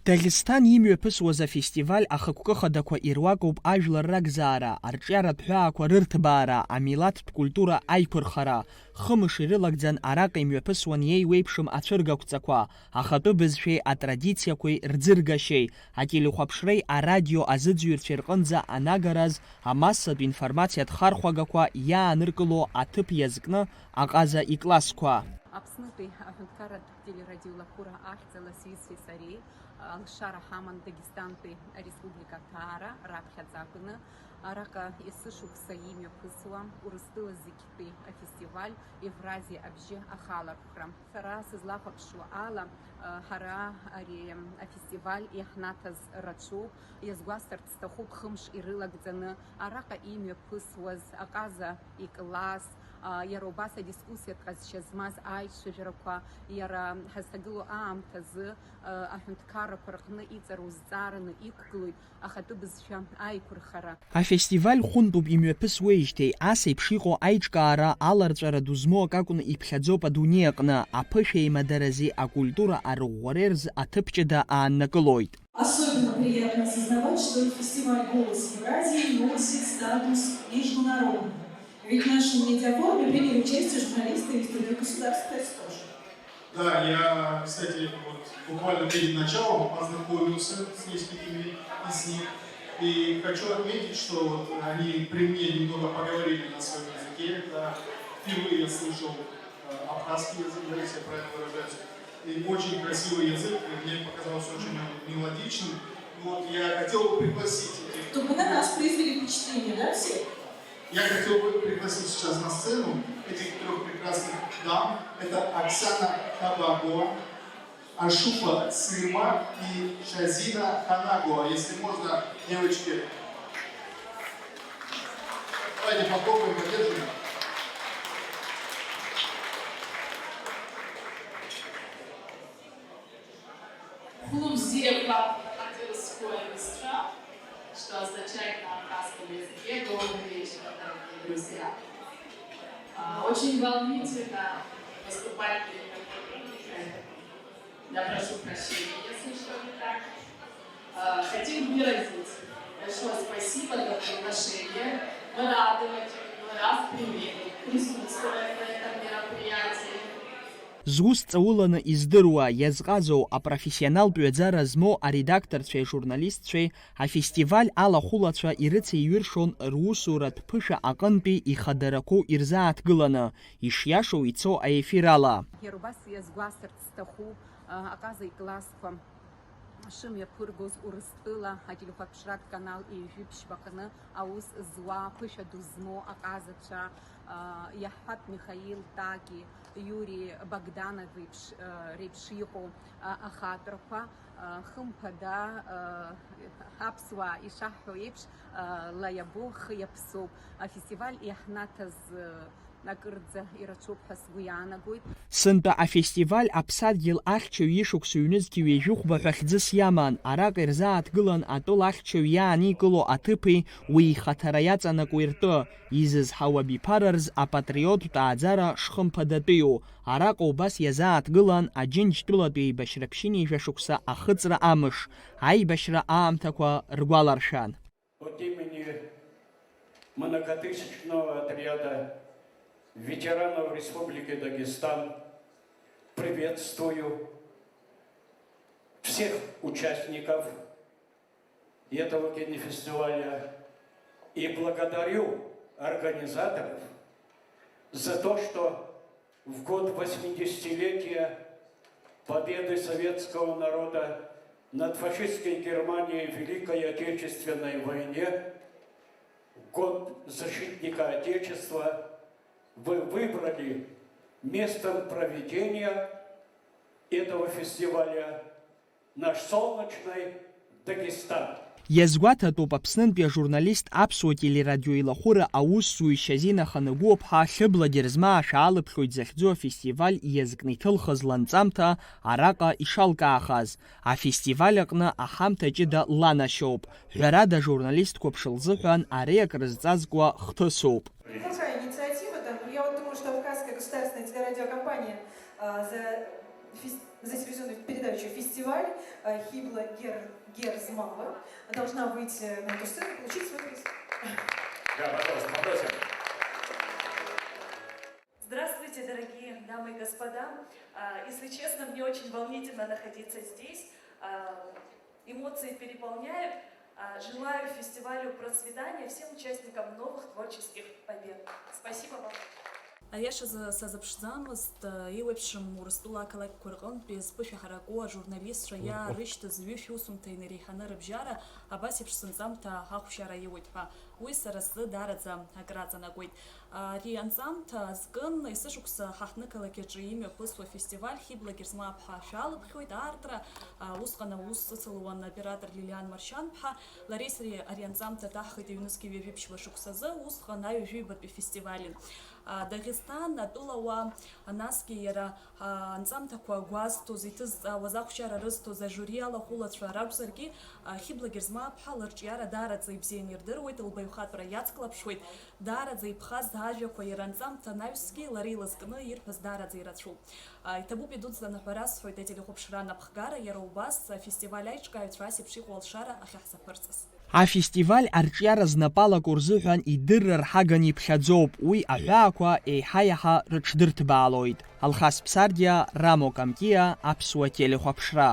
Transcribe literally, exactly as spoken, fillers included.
Дагестан имҩаԥысуаз афестиваль ахықәкы хадақәа ируакуп ажәлар ракзаара, арҿиаратә ҳәаақәа рырҭбаара, амилаҭтә культура аиқәырхара. Хымш ирылагӡан араҟа имҩаԥысуан иеиуеиԥшым ацәыргақәҵақәа, ахатәы бызшәеи атрадициақәеи рӡыргашьеи, ателехәаԥшреи арадио азыӡырҩцәеи рҟынӡа анагараз, амассатә информациатә хархәагақәа иааныркыло аҭыԥ иазкны аҟаза иклассқәа. Аԥснытәи аҳәынҭқарратә телерадиоеилахәыра ахьӡала сҩызцәеи сареи алшара ҳаман Дагестантәи ареспублика аҭаара раԥхьаӡа акәны, араҟа есышықәса имҩаԥысуа Урыстәыла зегьтәи афестиваль Евразиа абжьы ахалархәра. Сара сызлахәаԥшуа ала, ҳара ари афестиваль иаҳнаҭаз рацәоуп. Иазгәасҭарц сҭахуп, хымш ирылагӡаны араҟа имҩаԥысуаз аҟаза икласс, а, иара убас адискуссиатә ҟазшьа змаз аицәажәарақәа, иара ҳазҭагылоу аамҭазы, а, аҳәынҭқаррақәа рҟны иҵару зҵаараны иқәгылоит ахатәы бызшәа аиқәырхара. Афестиваль хәынтәуп имҩаԥысуеижьҭеи, ас еиԥш иҟоу аиҿкаара аларҵәара ду змоу акакәны иԥхьаӡоуп адунеи аҟны, аԥышәеимадарази акультура арыӷәӷәареи рзы аҭыԥ ҷыда ааннакылоит. Особенно приятно осознавать, что фестиваль «Голос Евразии» носит статус международного. Ведь в нашем медиафоруме приняли участие журналисты из других государств, кстати, тоже. Да, я, кстати, вот буквально перед началом познакомился с несколькими из них. И хочу отметить, что вот они при мне немного поговорили на своём языке. Да, впервые я слышал, э, абхазский язык, да, если я правильно выражаюсь. И очень красивый язык, и мне показался очень он мелодичным. Вот, я хотел бы пригласить этих... Чтобы на нас произвели впечатление, да, все? Я хотел бы пригласить сейчас на сцену этих трёх прекрасных дам. Это Оксана Табагова, Ашуфа Сырма и Шазина Ханагова. Если можно, девочки, давайте похлопаем, поддержим. Хәлыбзиақәа, ҳаҭыр зқәу аиҩызцәа, что означает на абхазском языке «Добрый вечер, дорогие друзья». А, очень волнительно выступать перед такой публикой. Я прошу прощения, если что не так. А, хотим выразить большое спасибо за приглашение. Мы рады, мы раз привыкли присутствовать на этом мероприятии. Зус ҵауланы издыруа, иазҟазоу, апрофессионалтә ҩаӡара змоу аредакторцәеи ажурналистцәеи афестиваль алахәылацәа ирыцеиҩыршон русуратә ԥышәа аҟынтәи ихадарақәоу ирзааҭгыланы, ишиашоу ицо аефир ала. Иара убас иазгәасҭарц сҭахуп, а, аҟаза иклассқәа шымҩаԥыргоз Урыстәыла ателехәаԥшратә канал ҩажәи ԥшьбаҟны аус зуа, ԥышәа ду змоу аҟазацәа, а, иаҳҳәап, Михаил Таки, Иури Богданов еиԥш, а, реиԥш иҟоу, а, ахаатәрақәа, а, хымԥада, а, аԥсуаа ишаҳҳәо еиԥш, а, ла иабо хы иаԥсоуп. Афестиваль иаҳнаҭаз, а, акырӡа ирацәоуп ҳәа сгәы иаанагоит. Сынтәа афестиваль аԥсадгьыл ахьчаҩ ишықәса ҩнызқьи ҩажәихәба ҳәа хьӡыс иаман, араҟа ирзааҭгылан атәыла ахьчаҩ иааникыло аҭыԥи уи ихаҭара иаҵанакуеи ртәы, изызҳауа абиԥара рзы апатриоттә ааӡара шхымԥадатәиу. Араҟа убас иазааҭгылан Аџьынџьтәылатәи еибашьра ԥшьынҩажәа шықәса ахыҵра амш, аибашьра аамҭақәа ргәаларшәан. От имени многотысячного отряда ветеранов Республики Дагестан приветствую всех участников этого кинофестиваля и благодарю организаторов за то, что в год восьмидесятилетия победы советского народа над фашистской Германией в Великой Отечественной войне, в год защитника Отечества, вы выбрали местом проведения этого фестиваля наш солнечный Дагестан. Иазгәаҭатәуп Аԥснынтәи ажурналист, аԥсуа телерадиоеилахәыра аусзуҩ Шьазина Ханагәыуаԥҳа Хьыбла Герзмаа шәаалыԥхьоит захьӡу афестиваль иазкны иҭылхыз ланҵамҭа араҟа ишалкаахаз. Афестиваль аҟны аҳамҭа ҷыда ланашьоуп. Ҳәарада, ажурналистқәа ԥшылзыҳәан ари акрызҵазкуа хҭысуп. Неплохая инициатива, там, я вот думаю, что Кавказская государственная телерадиокомпания, а, за фес-, За телевизионную передачу «Фестиваль» э, Хибла Гер... Герзмава должна выйти на эту сцену и получить свой приз. Да, пожалуйста, попросим. Здравствуйте, дорогие дамы и господа. А, Если честно, мне очень волнительно находиться здесь. А, Эмоции переполняют. А, Желаю фестивалю процветания, всем участникам новых творческих побед. Спасибо вам. Аиашазы сазыԥшӡамызт, еиуеиԥшым Урыстәыла ақалақьқәа рҟынтәи зԥышәа ҳараку ажурналистцәа иаарышьҭыз ҩышә усумҭа инареиҳаны рыбжьара абас еиԥш сынҵамҭа ахәшьара иуеит ҳәа. Уи сара сзы даараӡа акраҵанакуеит. Ари анҵамҭа азкын есышықәса ҳаҳҭнықалақь аҿы имҩаԥысуа афестиваль Хибла Герзмаԥҳа шәалыԥхьоит аартра. Усҟан аус ыцылуан аоператор Лилиан Маршьанԥҳа. Лареи сареи ари анҵамҭа ҭаҳхит ҩнызқьи ҩажәи ԥшьба шықәсазы, усҟан аҩажәи ҩбатәи фестиваль. Дагестан атәылауаа, насгьы иара анҵамҭақәа гәазҭоз, иҭызҵаауаз, ахәшьара рызҭоз ажури алахәылацәа ракәзаргьы, Хибла Герзмаԥҳа лырҿиара даараӡа ибзианы ирдыруеит, лбаҩхатәра иацклаԥшуеит, даараӡа иԥхаз ажәақәа иара анҵамҭа анаҩсгьы лара илызкны ирҳәаз даараӡа ирацәоуп. Иҭабуп идуӡӡаны ҳәа расҳәоит ателехәаԥшра анапхгара, иара убас афестиваль аиҿкааҩцәа ас еиԥш иҟоу алшара ахьаҳзаԥырҵаз. Афестиваль арҿиара знапы алаку рзыҳәан идырра рҳаганы иԥхьаӡоуп, уи аҳәаақәа еиҳа-иаҳа рыҽдырҭбаалоит. Алхас Ԥсардиа, Рамо Камтиа, Аԥсуа телехәаԥшра.